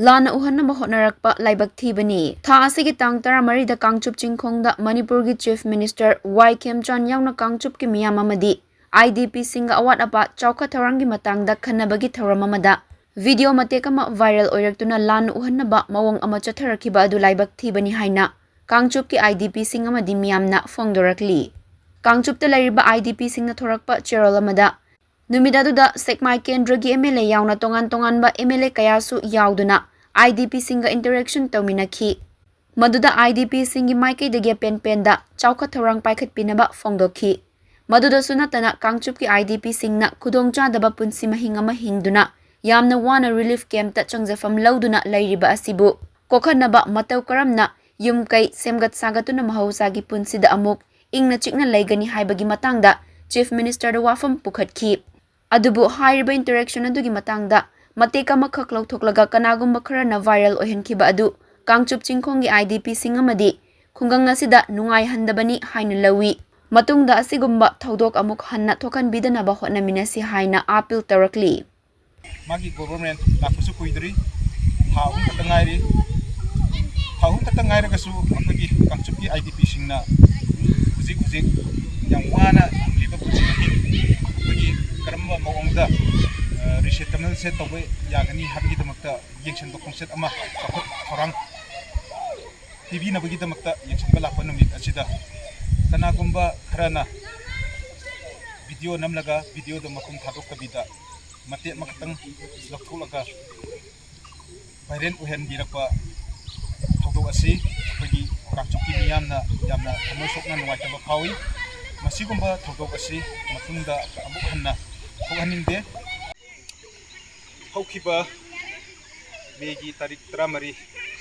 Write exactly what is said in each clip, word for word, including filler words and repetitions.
ꯂꯥꯟꯅ ꯎꯍꯟꯅꯕ ꯍꯣꯠꯅꯔꯛꯄ ꯂꯥꯏꯕꯛ ꯊꯤꯕꯅꯤ꯫ ꯊꯥ ꯑꯁꯤꯒꯤ ꯇꯥꯡ ꯇꯔꯥꯃꯔꯤꯗ ꯀꯥꯡꯆꯨꯞ ꯆꯤꯡꯈꯣꯡꯗ ꯃꯅꯤꯄꯨꯔꯒꯤ Chief Minister ꯋꯥꯏ ꯈꯦꯝꯆꯥꯟ ꯌꯥꯎꯅ ꯀꯥꯡꯆꯨꯞꯀꯤ ꯃꯤꯌꯥꯝ ꯑꯃꯗꯤ IDPꯁꯤꯡꯒ ꯑꯋꯥꯠ ꯑꯄꯥ ꯆꯥꯎꯈꯠ ꯊꯧꯔꯥꯡꯒꯤ ꯃꯇꯥꯡꯗ ꯈꯟꯅꯕꯒꯤ ꯊꯧꯔꯝ ꯑꯃꯗ video ꯃꯇꯦꯛ ꯑꯃ viral ꯑꯣꯏꯔꯛꯇꯨꯅ ꯂꯥꯟꯅ ꯎꯍꯟꯅꯕ ꯃꯑꯣꯡ ꯑꯃ ꯆꯠꯊꯔꯛꯈꯤꯕ ꯑꯗꯨ ꯂꯥꯏꯕꯛ ꯊꯤꯕꯅꯤ ꯍꯥꯏꯅ ꯀꯥꯡꯆꯨꯞꯀꯤ IDPꯁꯤꯡ ꯑꯃꯗꯤ ꯃꯤꯌꯥꯝꯅ ꯐꯣꯡꯗꯣꯔꯛꯂꯤ꯫ ꯀꯥꯡꯆꯨꯞꯇ ꯂꯩꯔꯤꯕ IDPꯁꯤꯡꯅ ꯊꯣꯔꯛꯄ ꯆꯦꯔꯣꯜ ꯑꯃꯗ, ꯅꯨꯃꯤꯠ ꯑꯗꯨꯗ ꯁꯦꯛꯃꯥꯏ ꯀꯦꯟꯗ꯭ꯔꯒꯤ MLA ꯌꯥꯎꯅ ꯇꯣꯉꯥꯟ ꯇꯣꯉꯥꯟꯕ MLA ꯀꯌꯥꯁꯨ ꯌꯥꯎꯗꯨꯅ IDPꯁꯤꯡꯒ interaction ꯇꯧꯃꯤꯟꯅꯈꯤ꯫ ꯃꯗꯨꯗ IDPꯁꯤꯡꯒꯤ ꯃꯥꯏꯀꯩꯗꯒꯤ ꯑꯄꯦꯟ ꯄꯦꯟꯗ ꯆꯥꯎꯈꯠ ꯊꯧꯔꯥꯡ ꯄꯥꯏꯈꯠꯄꯤꯅꯕ ꯐꯣꯡꯗꯣꯛꯈꯤ꯫ ꯃꯗꯨꯗꯁꯨ ꯅꯠꯇꯅ ꯀꯥꯡꯆꯨꯞꯀꯤ IDPꯁꯤꯡꯅ ꯈꯨꯗꯣꯡꯆꯥꯗꯕ ꯄꯨꯟꯁꯤ ꯃꯍꯤꯡ ꯑꯃ ꯍꯤꯡꯗꯨꯅ ꯌꯥꯝꯅ ꯋꯥꯅ relief campꯇ ꯆꯪꯖꯐꯝ ꯂꯧꯗꯨꯅ ꯂꯩꯔꯤꯕ ꯑꯁꯤꯕꯨ ꯀꯣꯛꯍꯟꯅꯕ ꯃꯇꯧ ꯀꯔꯝꯅ ꯌꯨꯝ ꯀꯩ ꯁꯦꯝꯒꯠ ꯁꯥꯒꯠꯇꯨꯅ ꯃꯍꯧꯁꯥꯒꯤ ꯄꯨꯟꯁꯤꯗ ꯑꯃꯨꯛ ꯏꯪꯅ ꯆꯤꯛꯅ ꯂꯩꯒꯅꯤ ꯍꯥꯏꯕꯒꯤ ꯃꯇꯥꯡꯗ Chief Ministerꯗ ꯋꯥꯐꯝ ꯄꯨꯈꯠꯈꯤ꯫ ꯑꯗꯨꯕꯨ ꯍꯥꯏꯔꯤꯕ interaction ꯑꯗꯨꯒꯤ ꯃꯇꯥꯡꯗ ꯃꯇꯦꯛ ꯑꯃꯈꯛ ꯂꯧꯊꯣꯛꯂꯒ ꯀꯅꯥꯒꯨꯝꯕ ꯈꯔꯅ viral ꯑꯣꯏꯍꯟꯈꯤꯕ ꯑꯗꯨ ꯀꯥꯡꯆꯨꯞ ꯆꯤꯡꯈꯣꯡꯒꯤ IDPꯁꯤꯡ ꯑꯃꯗꯤ ꯈꯨꯡꯒꯪ ꯑꯁꯤꯗ ꯅꯨꯡꯉꯥꯏꯍꯟꯗꯕꯅꯤ ꯍꯥꯏꯅ ꯂꯧꯏ꯫ ꯃꯇꯨꯡꯗ ꯑꯁꯤꯒꯨꯝꯕ ꯊꯧꯗꯣꯛ ꯑꯃꯨꯛ ꯍꯟꯅ ꯊꯣꯛꯍꯟꯕꯤꯗꯅꯕ ꯍꯣꯠꯅꯃꯤꯟꯅꯁꯤ ꯍꯥꯏꯅ appeal ꯇꯧꯔꯛꯂꯤ꯫ ꯃꯥꯒꯤ government ꯂꯥꯛꯄꯁꯨ ꯀꯨꯏꯗ꯭ꯔꯤ, ꯊꯥ ꯑꯍꯨꯝ ꯈꯛꯇ ꯉꯥꯏꯔꯤ꯫ ꯊꯥ ꯑꯍꯨꯝ ꯈꯛꯇ ꯉꯥꯏꯔꯒꯁꯨ ꯑꯩꯈꯣꯏꯒꯤ ꯀꯥꯡꯆꯨꯞꯀꯤ IDPꯁꯤꯡꯅ ꯍꯧꯖꯤꯛ ꯍꯧꯖꯤꯛ ꯌꯥꯝ ꯋꯥꯅ ꯍꯤꯡꯂꯤꯕ ꯄꯨꯟꯁꯤ ꯃꯍꯤꯡ, ꯑꯩꯈꯣꯏꯒꯤ ꯀꯔꯝꯕ ꯃꯑꯣꯡꯗ, ꯑ, resettlementꯁꯦ ꯇꯧꯕ ꯌꯥꯒꯅꯤ ꯍꯥꯏꯕꯒꯤꯗꯃꯛꯇ ꯌꯦꯡꯁꯤꯟꯕ ꯈꯣꯡꯆꯠ ꯑꯃ ꯆꯥꯎꯈꯠ ꯊꯧꯔꯥꯡ ꯄꯤꯕꯤꯅꯕꯒꯤꯗꯃꯛꯇ ꯌꯦꯡꯁꯤꯟꯕ ꯂꯥꯛꯄ ꯅꯨꯃꯤꯠ ꯑꯁꯤꯗ ꯀꯅꯥꯒꯨꯝꯕ ꯈꯔꯅ video ꯅꯝꯂꯒ videoꯗꯣ ꯃꯄꯨꯡ ꯊꯥꯗꯣꯛꯇꯕꯤꯗ ꯃꯇꯦꯛ ꯑꯃꯈꯛꯇꯪ ꯂꯧꯊꯣꯛꯂꯒ viral ꯑꯣꯏꯍꯟꯕꯤꯔꯛꯄ ꯊꯧꯗꯣꯛ ꯑꯁꯤ ꯑꯩꯈꯣꯏꯒꯤ ꯀꯥꯡꯆꯨꯞꯀꯤ ꯃꯤꯌꯥꯝꯅ ꯌꯥꯝꯅ ꯊꯃꯣꯏ ꯁꯣꯛꯅ ꯅꯨꯡꯉꯥꯏꯇꯕ ꯐꯥꯎꯏ꯫ ꯃꯁꯤꯒꯨꯝꯕ ꯊꯧꯗꯣꯛ ꯑꯁꯤ ꯃꯇꯨꯡꯗ ꯑꯃꯨꯛ ꯍꯟꯅ ꯊꯣꯛꯍꯟꯅꯤꯡꯗꯦ꯫ ꯍꯧꯈꯤꯕ ꯃꯦꯒꯤ ꯇꯥꯔꯤꯛ ꯇꯔꯥꯃꯔꯤ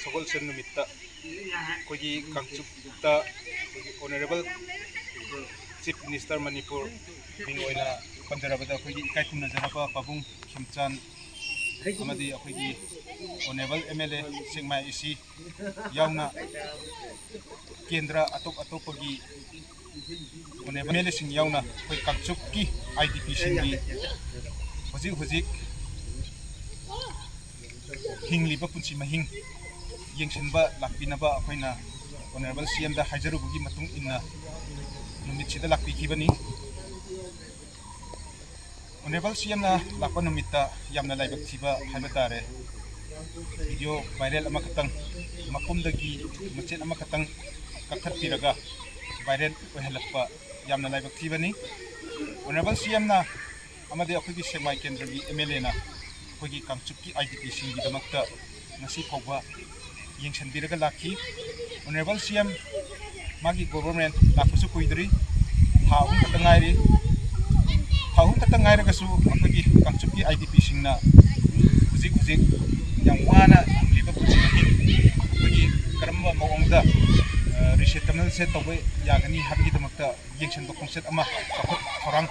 ꯁꯒꯣꯜꯁꯦꯟ ꯅꯨꯃꯤꯠꯇ ꯑꯩꯈꯣꯏꯒꯤ ꯀꯥꯡꯆꯨꯞꯇ ꯑꯩꯈꯣꯏꯒꯤ Honourable Chief Minister ꯃꯅꯤꯄꯨꯔ ꯃꯤꯡ ꯑꯣꯏꯅ ꯄꯟꯖꯔꯕꯗ ꯑꯩꯈꯣꯏꯒꯤ ꯏꯀꯥꯏ ꯈꯨꯝꯅꯖꯔꯕ ꯄꯥꯕꯨꯡ ꯈꯦꯝꯆꯥꯟ ꯑꯃꯗꯤ ꯑꯩꯈꯣꯏꯒꯤ Honourable MLA ꯁꯦꯛꯃꯥꯏ AC ꯌꯥꯎꯅ ꯀꯦꯟꯗ꯭ꯔ ꯑꯇꯣꯞ ꯑꯇꯣꯞꯄꯒꯤ Honourable MLAꯁꯤꯡ ꯌꯥꯎꯅ ꯑꯩꯈꯣꯏ ꯀꯥꯡꯆꯨꯞꯀꯤ IDPꯁꯤꯡꯒꯤ ꯍꯧꯖꯤꯛ ꯍꯧꯖꯤꯛ ꯍꯤꯡꯂꯤꯕ ꯄꯨꯟꯁꯤ ꯃꯍꯤꯡ ꯌꯦꯡꯁꯤꯟꯕ ꯂꯥꯛꯄꯤꯅꯕ ꯑꯩꯈꯣꯏꯅ ꯑꯣꯅꯔꯦꯕꯜ ꯁꯤ ꯑꯦꯝꯗ ꯍꯥꯏꯖꯔꯨꯕꯒꯤ ꯃꯇꯨꯡ ꯏꯟꯅ ꯅꯨꯃꯤꯠꯁꯤꯗ ꯂꯥꯛꯄꯤꯈꯤꯕꯅꯤ꯫ ꯑꯣꯅꯔꯦꯕꯜ ꯁꯤ ꯑꯦꯝꯅ ꯂꯥꯛꯄ ꯅꯨꯃꯤꯠꯇ ꯌꯥꯝꯅ ꯂꯥꯏꯕꯛ ꯊꯤꯕ ꯍꯥꯏꯕ ꯇꯥꯔꯦ, ꯚꯤꯗꯤꯑꯣ ꯚꯥꯏꯔꯦꯜ ꯑꯃꯈꯛꯇꯪ, ꯃꯄꯨꯝꯗꯒꯤ ꯃꯆꯦꯠ ꯑꯃꯈꯛꯇꯪ ꯀꯛꯊꯠꯄꯤꯔꯒ ꯚꯥꯏꯔꯦꯜ ꯑꯣꯏꯍꯜꯂꯛꯄ ꯌꯥꯝꯅ ꯂꯥꯏꯕꯛ ꯊꯤꯕꯅꯤ꯫ ꯑꯣꯅꯔꯦꯕꯜ ꯁꯤ ꯑꯦꯝꯅ ꯑꯃꯗꯤ ꯑꯩꯈꯣꯏꯒꯤ ꯁꯦꯛꯃꯥꯏ ꯀꯦꯟꯗ꯭ꯔꯒꯤ ꯑꯦꯝ ꯑꯦꯜ ꯑꯦꯅ ꯑꯩꯈꯣꯏꯒꯤ ꯀꯥꯡꯆꯨꯞꯀꯤ ꯑꯥꯏ ꯗꯤ ꯄꯤꯁꯤꯡꯒꯤꯗꯃꯛꯇ ꯉꯁꯤ ꯐꯥꯎꯕ ꯌꯦꯡꯁꯤꯟꯕꯤꯔꯒ ꯂꯥꯛꯈꯤ꯫ ꯑꯣꯅꯔꯦꯕꯜ ꯁꯤ ꯑꯦꯝ ꯃꯥꯒꯤ ꯒꯣꯚꯔꯟꯃꯦꯟ ꯂꯥꯛꯄꯁꯨ ꯀꯨꯏꯗ꯭ꯔꯤ, ꯊꯥ ꯑꯍꯨꯝ ꯈꯛꯇ ꯉꯥꯏꯔꯤ꯫ ꯊꯥ ꯑꯍꯨꯝ ꯈꯛꯇ ꯉꯥꯏꯔꯒꯁꯨ ꯑꯩꯈꯣꯏꯒꯤ ꯀꯥꯡꯆꯨꯞꯀꯤ ꯑꯥꯏ ꯗꯤ ꯄꯤꯁꯤꯡꯅ ꯍꯧꯖꯤꯛ ꯍꯧꯖꯤꯛ ꯌꯥꯝ ꯋꯥꯅ ꯍꯤꯡꯂꯤꯕ ꯄꯨꯟꯁꯤ ꯑꯁꯤ ꯑꯩꯈꯣꯏꯒꯤ ꯀꯔꯝꯕ ꯃꯑꯣꯡꯗ ꯔꯤꯁꯦꯇꯜꯃꯦꯟꯁꯦ ꯇꯧꯕ ꯌꯥꯒꯅꯤ ꯍꯥꯏꯕꯒꯤꯗꯃꯛꯇ ꯌꯦꯡꯁꯤꯟꯕ ꯈꯣꯡꯆꯠ ꯑꯃ ꯆꯥꯎꯈꯠ ꯊꯧꯔꯥꯡ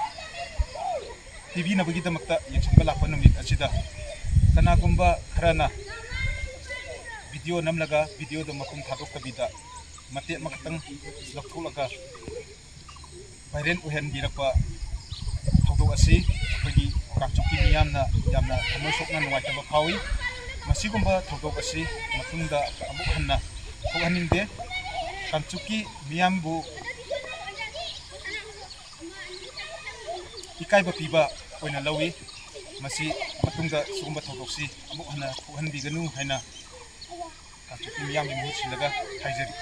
ꯄꯤꯕꯤꯅꯕꯒꯤꯗꯃꯛꯇ ꯌꯦꯡꯁꯤꯟꯕ ꯂꯥꯛꯄ ꯅꯨꯃꯤꯠ ꯑꯁꯤꯗ ꯀꯅꯥꯒꯨꯝꯕ ꯈꯔꯅ ꯚꯤꯗꯤꯑꯣ ꯅꯝꯂꯒ ꯚꯤꯗꯤꯑꯣꯗꯣ ꯃꯄꯨꯡ ꯊꯥꯗꯣꯛꯇꯕꯤꯗ ꯃꯇꯦꯛ ꯑꯃꯈꯛꯇꯪ ꯂꯧꯊꯣꯛꯂꯒ ꯚꯥꯏꯔꯦꯜ ꯑꯣꯏꯍꯟꯕꯤꯔꯛꯄ ꯊꯧꯗꯣꯛ ꯑꯁꯤ ꯑꯩꯈꯣꯏꯒꯤ ꯀꯥꯡꯆꯨꯞꯀꯤ ꯃꯤꯌꯥꯝꯅ ꯌꯥꯝꯅ ꯊꯃꯣꯏ ꯁꯣꯛꯅ ꯅꯨꯡꯉꯥꯏꯇꯕ ꯐꯥꯎꯏ꯫ ꯃꯁꯤꯒꯨꯝꯕ ꯊꯧꯗꯣꯛ ꯑꯁꯤ ꯃꯇꯨꯡꯗ ꯑꯃꯨꯛ ꯍꯟꯅ ꯊꯣꯛꯍꯟꯅꯤꯡꯗꯦ꯫ ꯀꯥꯡꯆꯨꯞꯀꯤ ꯃꯤꯌꯥꯝꯕꯨ ꯏꯀꯥꯏꯕ ꯄꯤꯕ ꯑꯣꯏꯅ ꯂꯧꯏ꯫ ꯃꯁꯤ ꯃꯇꯨꯡꯗ ꯁꯤꯒꯨꯝꯕ ꯊꯧꯗꯣꯛꯁꯤ ꯑꯃꯨꯛ ꯍꯟꯅ ꯊꯣꯛꯍꯟꯕꯤꯒꯅꯨ ꯍꯥꯏꯅ ꯀꯥꯡꯆꯨꯞꯀꯤ ꯃꯤꯌꯥꯝꯒꯤ ꯃꯍꯨꯠ ꯁꯤꯜꯂꯒ ꯍꯥꯏꯖꯔꯤ꯫